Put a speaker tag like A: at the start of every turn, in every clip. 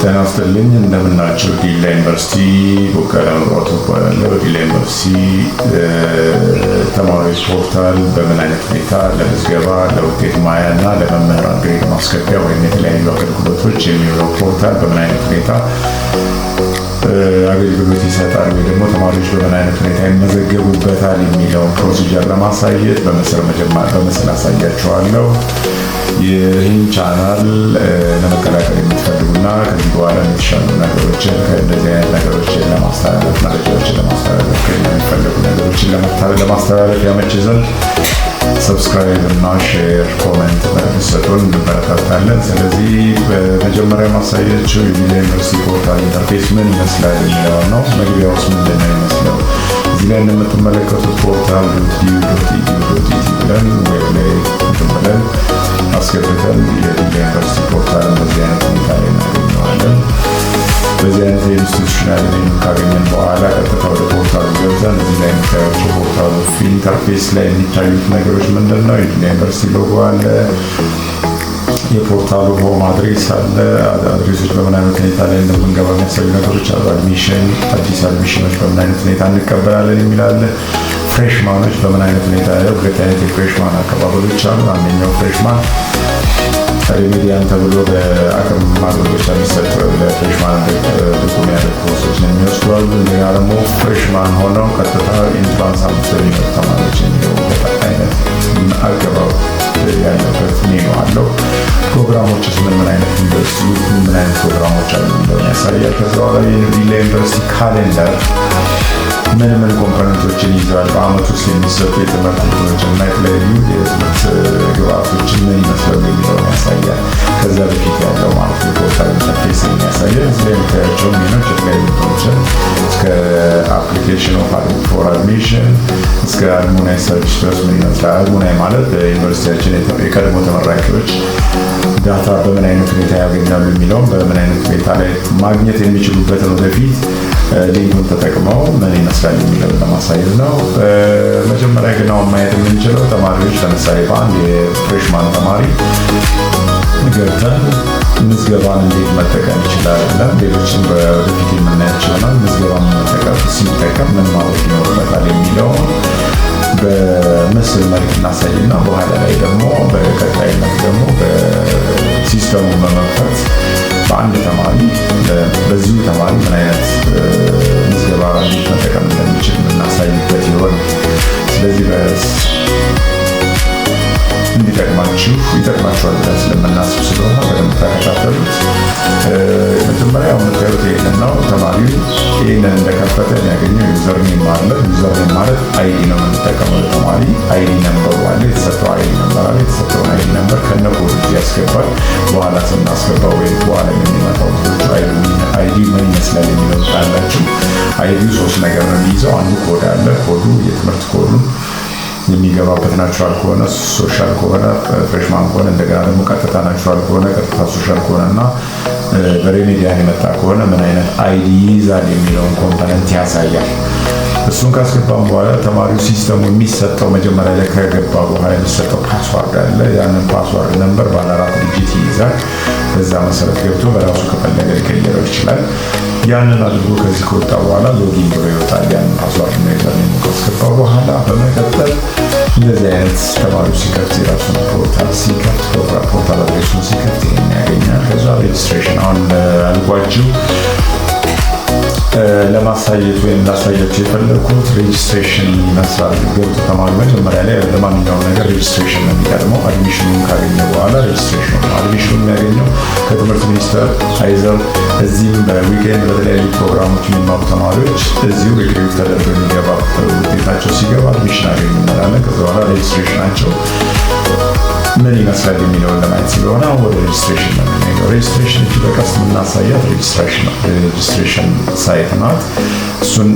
A: ጤና ይስጥልኝ፣ እንደምናችሁ። ዲላ ዩኒቨርሲቲ ቦጋለ መብራቱ እባላለሁ። ዲላ ዩኒቨርሲቲ ተማሪዎች portal በምን አይነት ሁኔታ ለምዝገባ፣ ለውጤት ማያ እና ለመምህራን grade ማስገቢያ ወይም የተለያዩ አገልግሎቶች የሚውለው portal በምን አይነት ሁኔታ አገልግሎት ይሰጣል ወይ ደግሞ ተማሪዎች በምን አይነት ሁኔታ ይመዘገቡበታል የሚለውን procedure ለማሳየት በምስል አሳያችኋለሁ። ይህን ቻናል ለመቀላቀል የምትፈልጉና ከዚህ በኋላ የተሻሉ ነገሮችን፣ ከእንደዚህ አይነት ነገሮችን ለማስተላለፍ፣ መረጃዎችን ለማስተላለፍ፣ ከኛ የሚፈለጉ ነገሮችን ለማስተላለፍ ያመች ዘንድ subscribe እና share፣ comment ብትሰጡን እንበረታታለን። ስለዚህ በመጀመሪያ ማሳያችሁ የዲላ ዩኒቨርሲቲ portal interface ምን ይመስላል የሚለውን ነው። መግቢያ ውስጥ ምንድን ነው ይመስለው? እዚህ ላይ እንደምትመለከቱት portal.du.edu.et ብለን web ላይ እንትን ብለን አስገብተን የዲላ ዩኒቨርሲቲ portal በዚህ አይነት ሁኔታ ላይ እናገኘዋለን። በዚህ አይነት የ institutional menu ካገኘን በኋላ ቀጥታ ወደ portal ኡ ገብተን እዚህ ላይ የምታያቸው portal ኡ interface ላይ የሚታዩት ነገሮች ምንድን ነው? የዲላ ዩኒቨርሲቲ ሎጎ አለ። የ portal ኡ home address አለ። Address ኦች በምን አይነት ሁኔታ ላይ እንደምንገባ የሚያሳዩ ነገሮች አሉ። Admission፣ አዲስ admission ኖች በምን አይነት ሁኔታ እንቀበላለን የሚል አለ። Freshman ኖች በምን አይነት ሁኔታ ላይ፣ ሁለት አይነት የ freshman አቀባበሎች አሉ። አንደኛው freshman remedial ተብሎ በአቅም ማጎልበቻ የሚሰጥ ለ freshman ብቁ የሚያደርጉ ኮርሶችን የሚወስዱ አሉ። እንደገና ደግሞ freshman ሆነው ቀጥታ entrance አምጥተው የሚመጡ ተማሪዎች የሚገቡበት አይነት አገባብ ያለበት ሜኑ አለው። ፕሮግራሞችስ ምን ምን አይነት ዩኒቨርሲቲ ምን አይነት ፕሮግራሞች አሉ እንደሆነ ያሳያል። ከዛ በኋላ የዲላ ዩኒቨርሲቲ calendar ምን ምን component ኦችን ይዟል፣ በአመት ውስጥ የሚሰጡ የትምህርት እንትኖችን እና የተለያዩ የትምህርት ግብአቶችን ምን ይመስላሉ የሚለውን ያሳያል። ከዛ በፊት ያለው ማለት የ portal interface የሚያሳያል። እዚህ ላይ የምታያቸው ሜኖች የተለያዩ እንትኖችን እስከ application of for admission እስከ alumni service ድረስ ምን ይመስላል። Alumni ማለት በዩኒቨርሲቲያችን የቀድሞ ተመራቂዎች data በምን አይነት ሁኔታ ያገኛሉ የሚለውን፣ በምን አይነት ሁኔታ ላይ ማግኘት የሚችሉበትን ወደፊት link ኡን ተጠቅመው ምን ይመስላል የሚለውን ለማሳየት ነው። መጀመሪያ ግን አሁን ማየት የምንችለው ተማሪዎች ለምሳሌ በአንድ የ freshman ተማሪ ገብተን ምዝገባን እንዴት መጠቀም ይችላል ብለን ሌሎችን ወደፊት የምናያቸው ይሆናል። ምዝገባን መጠቀም ሲጠቀም ምን ማድረግ ይኖርበታል የሚለውን በምስል መልክ እናሳይና በኋላ ላይ ደግሞ በቀጣይነት ደግሞ በ system ኡ በመክፈት በአንድ ተማሪ፣ በዚሁ ተማሪ ምን አይነት ምዝገባ እንዴት መጠቀም እንደሚችል የምናሳይበት ይሆናል። ስለዚህ እንዲጠቅማችሁ፣ ይጠቅማችኋል ብለን ስለምናስብ ስለሆነ በደንብ ተከታተሉት። መጀመሪያ የምታዩት ይህንን ነው። ተማሪው ይህንን እንደከፈተ የሚያገኘው username አለ። Username ማለት ID ነው የምንጠቀመው። ለተማሪ ID number ኡ አለ፣ የተሰጠው ID number አለ። የተሰጠውን ID number ከነ ኮዱ ያስገባል። በኋላ ስናስገባ ወይም በኋላ የሚመጣው ID ምን ይመስላል የሚለው ታያላችሁ። ID ው ሶስት ነገር ነው የሚይዘው። አንዱ ኮድ አለ። ኮዱ የትምህርት ኮዱን የሚገባበት natural ከሆነ፣ social ከሆነ፣ freshman ከሆነ፣ እንደገና ደግሞ ቀጥታ natural ከሆነ፣ ቀጥታ social ከሆነ እና በ remedial የመጣ ከሆነ ምን አይነት ID ይይዛል የሚለውን component ያሳያል። እሱን ካስገባም በኋላ ተማሪው system ኡ የሚሰጠው፣ መጀመሪያ ላይ ከገባ በኋላ የሚሰጠው password አለ። ያንን password number ባለ አራት digit ይይዛል። በዛ መሰረት ገብቶ በራሱ ከፈለገ ሊቀይረው ይችላል። ያንን አድርጎ ከዚህ ከወጣ በኋላ login ብሎ ይወጣል። ያንን password እና username ካስገባ በኋላ በመቀጠል እንደዚህ አይነት ተማሪው ሲከፍት፣ የራሱን portal ሲከፍት፣ portal address ኡን ሲከፍት ይሄን ያገኛል። ከዛ registration አሁን አልኳችሁ ለማሳየት ወይም ላሳያችሁ የፈለኩት registration ይመስላል። ገብቶ ተማሪ መጀመሪያ ላይ ለማንኛውም ነገር registration ነው የሚቀድመው። Admission ኑን ካገኘ በኋላ registration ኑ ነው። Admission ኑ የሚያገኘው ከትምህርት ሚኒስቴር either እዚህም በ weekend በተለያዩ ፕሮግራሞች የሚማሩ ተማሪዎች እዚሁ recruit ተደርገው የሚገባ፣ ውጤታቸው ሲገባ admission አገኙ እንላለን። ከዛ በኋላ registration ናቸው ምን ይመስላል የሚለውን ለማየት ስለሆነ ወደ registration ነው የምንሄደው። Registration እጅ በቀስት የምናሳያት registration site ናት። እሱን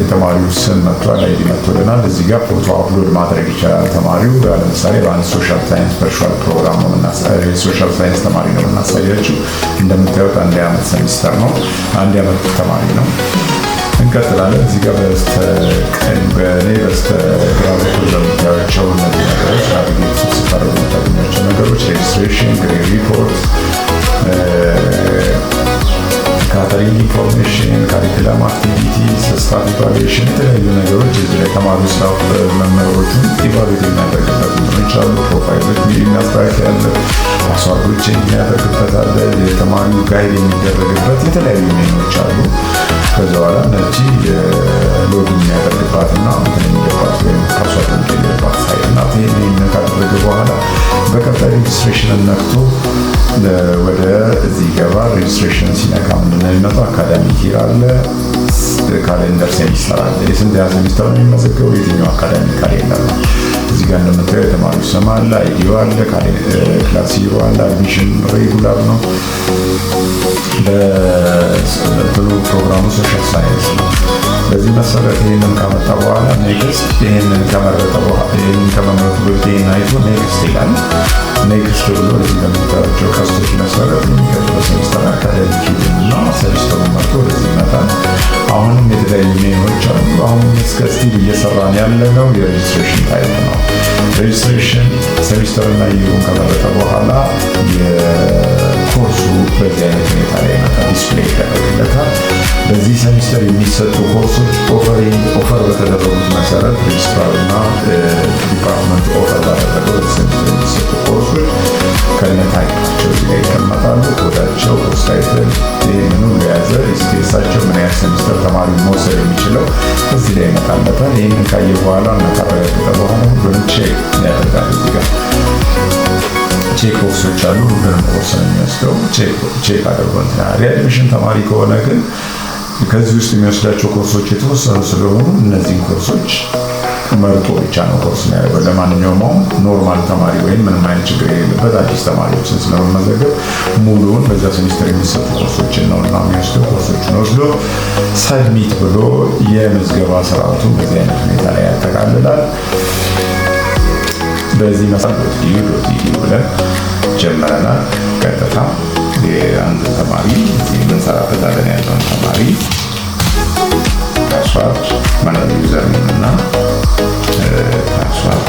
A: የተማሪው ስም መጥቷል፣ ID መጥቶልናል። እዚህ ጋር ፎቶ upload ማድረግ ይቻላል። ተማሪው ለምሳሌ በአንድ social science virtual ፕሮግራም ነው፣ social science ተማሪ ነው የምናሳያችሁ። እንደምታዩት አንድ የዓመት ሴሚስተር ነው፣ አንድ የዓመት ተማሪ ነው። እንቀጥላለን። እዚህ ጋር በስተቀኝ፣ በእኔ በስተግራ በኩል በምታያቸው እነዚህ ነገሮች navigate ስታደርጉ የምታገኛቸው ነገሮች registration፣ grade report Staff evaluation፣ የተለያዩ ነገሮች እዚህ ላይ ተማሪ staff መምህሮቹን evaluate የሚያደርግበት እንትኖች አሉ። Profile ኦች የሚያስተካክል ያለ፣ password ኦች የሚያደርግበት አለ። የተማሪው guide የሚደረግበት የተለያዩ ሜኖች አሉ። ከዛ በኋላ እነዚህ log የሚያደርግባትና እንትን የሚልባት ወይም password የሚቀይርባት site ናት። ይህን ካደረገ በኋላ በቀጣይ registration ን ነክቶ ወደ እዚህ ይገባል። Registration ሲነካ ምንድነው የሚመጣው? Academic year አለ፣ calendar semester አለ። የስንተኛ ሴሚስተር ነው የሚመዘገበው? የትኛው academic calendar ነው? እዚህ ጋር እንደምታየው የተማሪው ስም አለ፣ ID ው አለ፣ class year ኡ አለ፣ admission regular ነው። በእንትኑ ፕሮግራሙ social science ነው። በዚህ መሰረት ይህንን ካመጣ በኋላ next፣ ይህንን ከመረጠ በኋላ፣ ይህንን ከመምረጡ በፊት ይህን አይቶ next ይላል። Next ብሎ እዚህ በምታያቸው ቀስቶች መሰረት የሚቀጥለው semester academic እና ሴሚስተሩን መርጦ ወደዚህ ይመጣል። አሁንም የተለያዩ ሜኖች አሉ። አሁን እስከ still እየሰራን ያለነው የ registration type ነው። Registration semester እና year ኡን ከመረጠ በኋላ የኮርሱ በዚህ አይነት ሁኔታ ላይ ይመጣል፣ display ይደረግለታል። በዚህ ሴሚስተር የሚሰጡ ኮርሶች offer በተደረጉት መሰረት፣ ሬጅስትራር እና department offer ባደረገው በዚህ ሴሚስተር የሚሰጡ ኮርሶች ከነ type ኣቸው እዚህ ላይ ይቀመጣሉ። ኮዳቸው፣ course title፣ ይህንኑ የያዘ ECTS ኣቸው፣ ምን ያህል ሴሚስተር ተማሪ መውሰድ የሚችለው እዚህ ላይ ይመጣለታል። ይህንን ካየ በኋላ እና ካረጋገጠ በኋላ ሁሉንም check ያደርጋል። እዚህ ጋር check box ኦች አሉ። ሁሉንም ኮርስ ነው የሚወስደው። Check አድርጎ እንትን readmission ተማሪ ከሆነ ግን ከዚህ ውስጥ የሚወስዳቸው ኮርሶች የተወሰኑ ስለሆኑ እነዚህን ኮርሶች መርጦ ብቻ ነው ኮርስ የሚያደርገው። ለማንኛውም አሁን normal ተማሪ ወይም ምንም አይነት ችግር የሌለበት አዲስ ተማሪዎችን ስለመመዘገብ ሙሉውን በዛ ሴሚስተር የሚሰጡ ኮርሶችን ነው እና የሚወስደው። ኮርሶችን ወስዶ submit ብሎ የምዝገባ ስርዓቱን በዚህ አይነት ሁኔታ ላይ ያጠቃልላል። በዚህ መሰረት .du.edu ብለን ጀምረናል። ቀጥታ የአንድ ተማሪ እዚህ የምንሰራበታለን ያለውን ተማሪ password ማለት user name እና password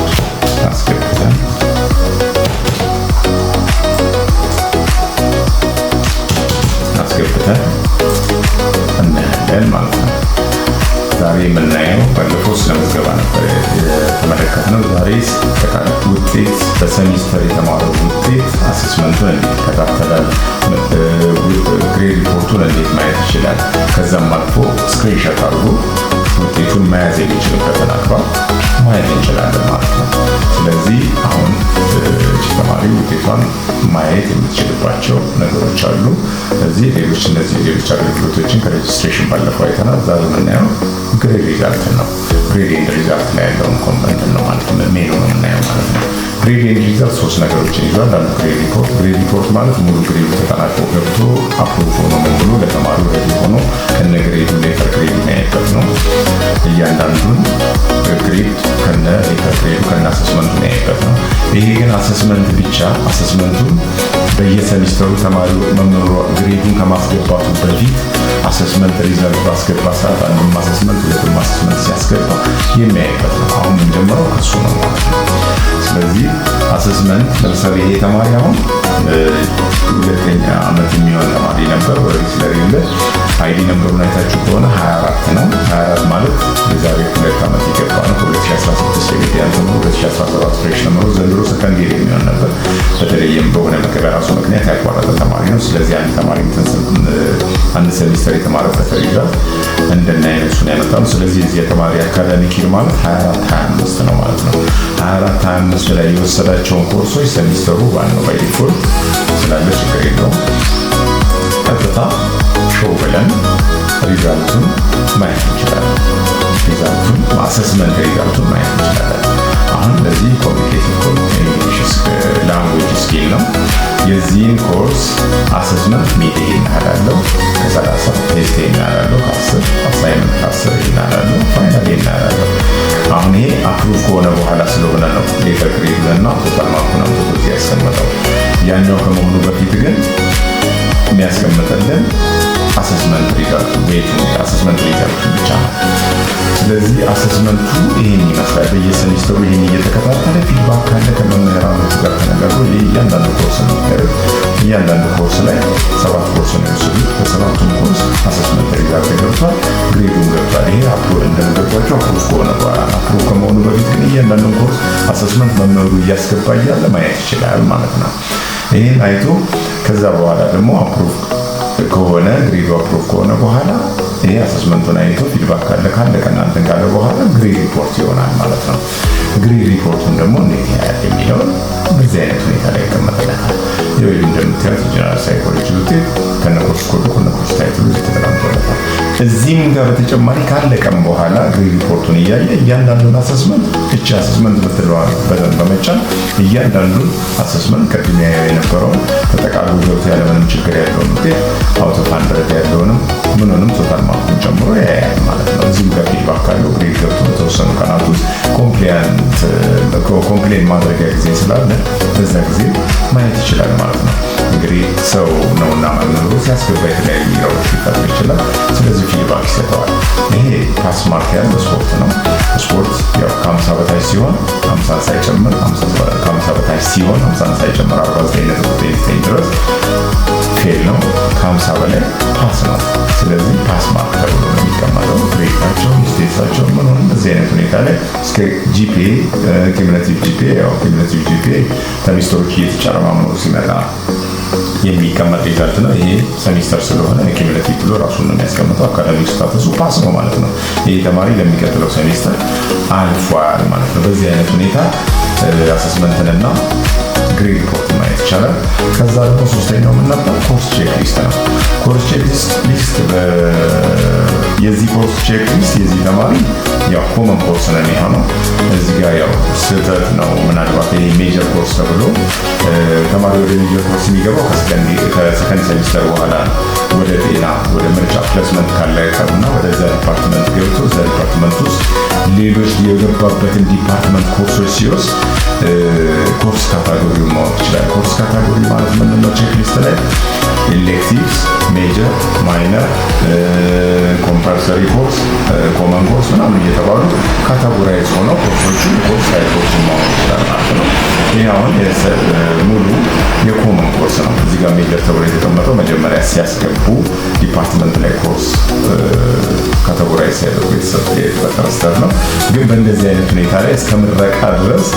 A: አስገብተን እናያለን ማለት ነው። ዛሬ የምናየው ባለፈው ስለ ምዝገባ ነበር የተመለከትነው። ዛሬ ውጤት፣ በሰሚስተር የተማረው ውጤት assessment ኡን እንዴት ይከታተላል፣ grade report ኡን እንዴት ማየት ይችላል፣ ከዛም አልፎ screenshot አድርጎ ውጤቱን መያዝ የሚችልበትን አግባብ ማየት እንችላለን ማለት ነው። ስለዚህ አሁን ተማሪ ውጤቷን ማየት የምትችልባቸው ነገሮች አሉ። እዚህ ሌሎች እነዚህ ሌሎች አገልግሎቶችን ከ registration ባለፈው አይተናል። ዛሬ የምናየው grade result ነው። Grade and result ላይ ያለውን component ነው ማለት ነው፣ ሜኑ ነው የምናየው ማለት ነው። Grade and result ሶስት ነገሮችን ይዟል። አንዱ grade report። Grade report ማለት ሙሉ grade ኡ ተጠናቆ ገብቶ approve ሆኖ ምን ብሎ ለተማሪው ready ሆኖ ከነ grade ኡ letter grade ኡ የሚያይበት ነው። እያንዳንዱን grade ከነ letter grade ኡ ከነ assessment ኡ የሚያይበት ነው። ይሄ ግን assessment ብቻ፣ assessment ኡን በየሴሚስተሩ ተማሪው መምህሩ grade ኡን ከማስገባቱ በፊት assessment result ባስገባ ሰዓት አንዱም assessment ሁለቱም assessment ሲያስገባ የሚያይበት ነው። አሁን የምንጀምረው ከሱ ነው ማለት ነው። ስለዚህ assessment ለምሳሌ ይሄ ተማሪ አሁን ሁለተኛ ዓመት የሚሆን ተማሪ ነበር። ወረዲ ስለሌለ ID number ኡን አይታችሁ ከሆነ 24 ነው። 24 ማለት የዛሬ 2 ዓመት የገባ ነው። ከ2016 remedial ተምሮ 2017 fresh ተምሮ ዘንድሮ second year የሚሆን ነበር። በተለይም በሆነ በራሱ ምክንያት ያቋረጠ ተማሪ ነው። ስለዚህ አንድ ተማሪ አንድ ሴሚስተር የተማረበት result እንደና አይነቱን ያመጣ ነው። ስለዚህ የዚህ የተማሪ academic year ማለት 24 25 ነው ማለት ነው። 24 25 ላይ የወሰዳቸውን ኮርሶች ሴሚስተሩ ዋናው by default ስላለ ችግር የለውም። ቀጥታ show ብለን result ኡን ማየት እንችላለን። Result ኡን፣ assessment result ኡን ማየት እንችላለን። አሁን ለዚህ communicative English language skill ነው። የዚህን ኮርስ assessment mid ይሄን ያህል አለው ከ30፣ test ይሄን ያህል አለው ከ10፣ assignment ከ10 ይሄን ያህል አለው፣ final ይሄን ያህል አለው። አሁን ይሄ approve ከሆነ በኋላ ስለሆነ ነው letter grade እና total mark ኡን አምጥቶ እዚህ ያስቀመጠው። ያኛው ከመሆኑ በፊት ግን የሚያስቀምጥልን assessment result ኡ ቤቱ assessment result ኡ ብቻ ነው። ስለዚህ assessment ኡ ይህን ይመስላል። በየሴሚስተሩ ይህን እየተከታተለ feedback ካለ ከመምህራኖቹ ጋር ተነጋግሮ እያንዳንዱ ኮርስ ነው የሚያደርግ። እያንዳንዱ ኮርስ ላይ ሰባት ኮርስ ነው የወሰዱት። በሰባቱም ኮርስ assessment result ገብቷል። Grade ኡን ገብቷል። ይሄ approve እንደነገርኳቸው approve ከሆነ በኋላ፣ approve ከመሆኑ በፊት ግን እያንዳንዱን course assessment መምህሩ እያስገባ እያለ ማየት ይችላል ማለት ነው። ይህን አይቶ ከዛ በኋላ ደግሞ approve ከሆነ፣ grade ኡ approve ከሆነ በኋላ፣ ይሄ assessment ኡን አይቶ feedback ካለ ካለቀና እንትን ካለ በኋላ grade report ይሆናል ማለት ነው። Grade report ኡን ደግሞ እንዴት ያያል የሚለውን በዚህ አይነት ሁኔታ ላይ ይቀመጥለታል። ይኸው እንደምታዩት የ general psychology ውጤት ከነ course code ኡ ከነ course title ኡ ተቀምጦለታል። እዚህም ጋር በተጨማሪ ካለቀም በኋላ grade report ኡን እያየ እያንዳንዱን assessment እቺ assessment ምትለዋን button በመጫን እያንዳንዱን assessment ቅድም ያየው የነበረውን ተጠቃሎ ገብቶ ያለምንም ችግር ያለውን ውጤት out of 100 ያለውንም ምኑንም total mark ኡን ጨምሮ ያያል ማለት ነው። እዚህም ጋር feedback ካለው grade ገብቶ በተወሰኑ ቀናት ውስጥ complain ማድረጊያ ጊዜ ስላለ በዛ ጊዜ ማየት ይችላል ማለት ነው። እንግዲህ ሰው ነውና መምህሩ ሲያስገባ የተለያዩ error ኦች ሊፈጥር ይችላል። ስለዚህ feedback ይሰጠዋል። ይሄ pass mark ያለው ስፖርት ነው። ስፖርት ያው ከ50 በታች ሲሆን 50 ሳይጨምር፣ ከ50 በታች ሲሆን 50 ሳይጨምር 49.99 ድረስ fail ነው። ከ50 በላይ pass ነው። ስለዚህ pass mark ተብሎ ነው የሚቀመጠው። Grade ኣቸውን፣ status ኣቸውን ምን ሆነ በዚህ አይነት ሁኔታ ላይ እስከ GPA፣ cumulative GPA፣ ያው cumulative GPA ሴሚስተሮች እየተጨረማመሩ ሲመጣ የሚቀመጥ result ነው። ይሄ ሴሚስተር ስለሆነ cumulative ብሎ ራሱን ነው የሚያስቀምጠው። Academic status ኡ pass ነው ማለት ነው። ይሄ ተማሪ ለሚቀጥለው ሴሚስተር አልፏል ማለት ነው። በዚህ አይነት ሁኔታ assessment ንና grade report ማየት ይቻላል። ከዛ ደግሞ ሶስተኛው ምን ነበር? Course checklist ነው። Course checklist የዚህ course checklist የዚህ ተማሪ ያው common course ነው የሚሆነው። እዚህ ጋር ያው ስህተት ነው። ምናልባት ይሄ major course ተብሎ ተማሪ ወደ major course የሚገባው ከ second semester በኋላ ነው። ወደ ጤና ወደ ምርጫ placement ካለ እና ወደዛ department ገብቶ እዛ department ውስጥ ሌሎች የገባበትን department course ኦች ሲወስድ course category ውን ማወቅ ይችላል። Course category ማለት ምንድነው? Checklist ላይ electives፣ major፣ minor፣ compulsory course፣ common course ምናምን እየተባሉ categorize ሆነው course ኦቹን course type ኦችን ማወቅ ይችላል ማለት ነው። ይህ አሁን ሙሉ የ common course ነው። እዚህ ጋር major ተብሎ የተቀመጠው መጀመሪያ ሲያስገቡ department ላይ course categorize ሲያደርጉ የተሰጠ የተፈጠረ ስህተት ነው። ግን በእንደዚህ አይነት ሁኔታ ላይ እስከ ምረቃ ድረስ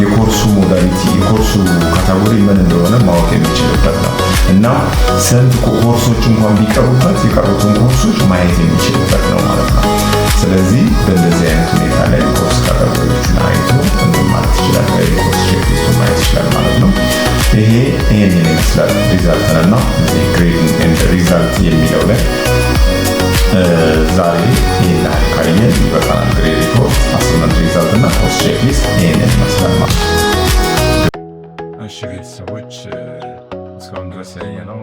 A: የ course ኡ modality የ course ኡ category ምን እንደሆነ ማወቅ የሚችልበት ነው እና ስንት ኮርሶች እንኳን ቢቀሩበት የቀሩትን ኮርሶች ማየት የሚችልበት ነው ማለት ነው። ስለዚህ በእንደዚህ አይነት ሁኔታ ላይ course category ዎችን አይቶ እንትን ማለት ይችላል። Course checklist ኡን ማየት ይችላል ማለት ነው። ይሄ ይሄንን ይመስላል። Result ንና እዚህ grade and result የሚለው ላይ ዛሬ ይህን ያህል ካየን ይበቃናል። Grade report፣ assessment result እና course checklist ይሄንን ይመስላል ማለት ነው። እሺ ቤተሰቦች፣ እስካሁን ድረስ ያየነው